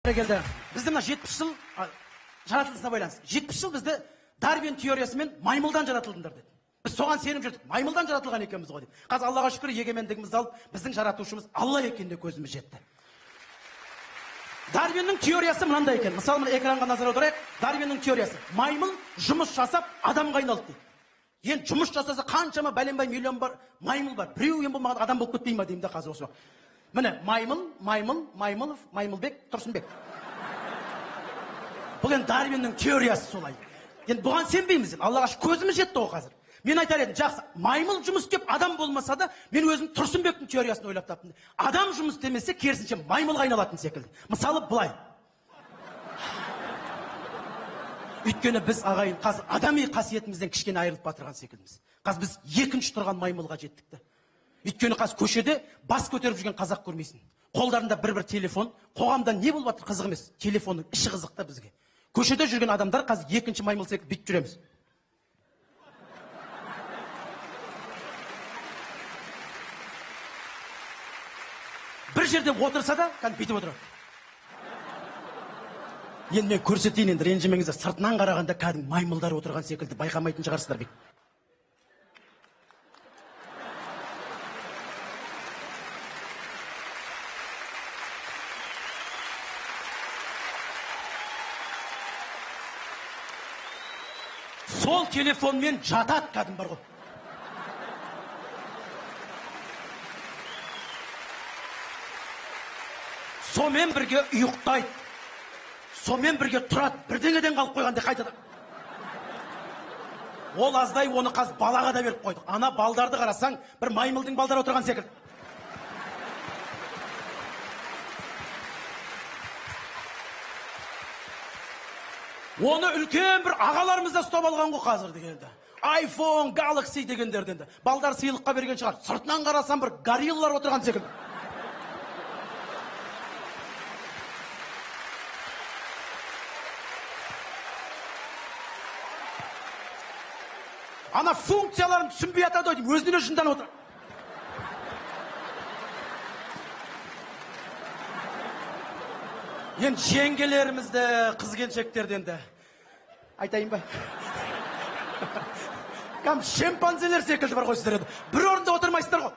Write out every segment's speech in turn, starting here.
Келді. Бізді мына 70 жыл жаратылысына байланысты. 70 жыл бізді Дарвин теориясымен маймылдан жаратылдыңдар деді. Біз соған сеніп жүрдік. Маймылдан жаратылған екенбіз ғой деп. Қазір Аллаға шүкір, егемендігімізді алып, біздің жаратушымыз Алла екеніне көзіміз жетті. Дарвиннің теориясы мынандай екен. Мысалы, мына экранға назар аударайық. Дарвиннің теориясы. Маймыл жұмыс жасап адамға айналды дейді. Енді жұмыс жасаса қаншама бәленбай миллион бар, маймыл бар. Біреу ең болмағанда адам болып кетпей ма деймін да қазір осы уақыт. Міне, маймыл, маймыл, Маймылов, Маймылбек, Тұрсынбек. Бұл енді Дарвиннің теориясы солай. Енді бұған сенбейміз. Аллаға шүкір, көзіміз жетті ғой қазір. Мен айтар едім, жақсы, маймыл жұмыс істеп адам болмаса да, мен өзім Тұрсынбектің теориясын ойлап таптым. Адам жұмыс істемесе, керісінше маймылға айналатын секілді. Мысалы, былай. Өйткені біз, ағайын, қазір адами қасиетімізден кішкене айырылып батырған секілдіміз. Қазір біз екінші тұрған маймылға жеттік те. Өйткені қазір көшеде бас көтеріп жүрген қазақ көрмейсің. Қолдарында бір-бір телефон, қоғамда не болып жатыр қызық емес. Телефонның іші қызық та бізге. Көшеде жүрген адамдар қазір екінші маймыл секілді бүйтіп жүреміз. Бір жерде отырса да, кәдімгі бүйтіп отырады. Енді мен көрсетейін, енді ренжімеңіздер, сыртынан қарағанда кәдімгі маймылдар отырған секілді байқамайтын шығарсыздар бүйтіп. Сол телефонмен жатады кәдімгі бар ғой. Сонымен бірге ұйықтайды. Сонымен бірге тұрады. Бірдеңеден қалып қойғандай қайтадан. Ол аздай, оны қазір балаға да беріп қойдық. Ана балдарды қарасаң, бір маймылдың балдары отырған секілді. Оны үлкен бір ағаларымыз да ұстап алған ғой қазір дегенді. iPhone, Galaxy дегендерді енді. Балдар сыйлыққа берген шығар. Сыртынан қарасам бір гориллар отырған секілді. Ана функцияларын түсінбей атады ғой деймін, өзінен өзі жынданып отыр. Енді жеңгелерімізді, қыз келіншектерді енді айтайын ба? Кәдімгі шимпанзелер секілді бар ғой сіздер енді. Бір орында отырмайсыздар ғой.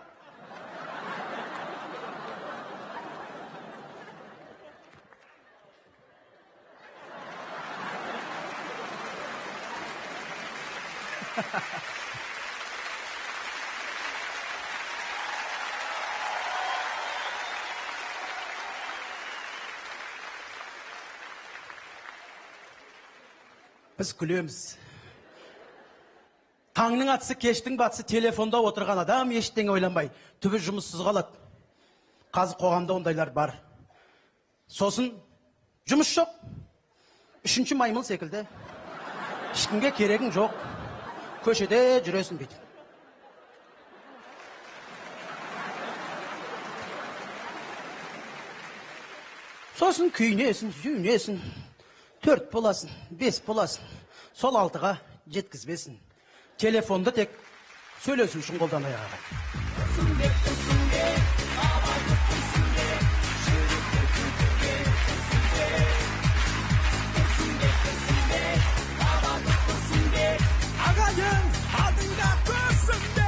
Біз күлеміз. Таңның атысы, кештің батысы телефонда отырған адам ештеңе ойланбай, түбі жұмыссыз қалады. Қазір қоғамда ондайлар бар. Сосын жұмыс жоқ. Үшінші маймыл секілді. Ешкімге керегің жоқ. Көшеде жүресің бүйтіп. Сосын күйінесің, сүйінесің. 4 боласың, 5 боласың. Сол 6-ға жеткізбесін. Телефонды тек сөйлесу үшін қолданайық, ағайын. Ағайын, алдыңда Тұрсынбек.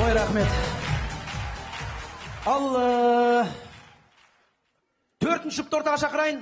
Ой, рахмет. Ал төртінші жұпты ортаға шақырайын.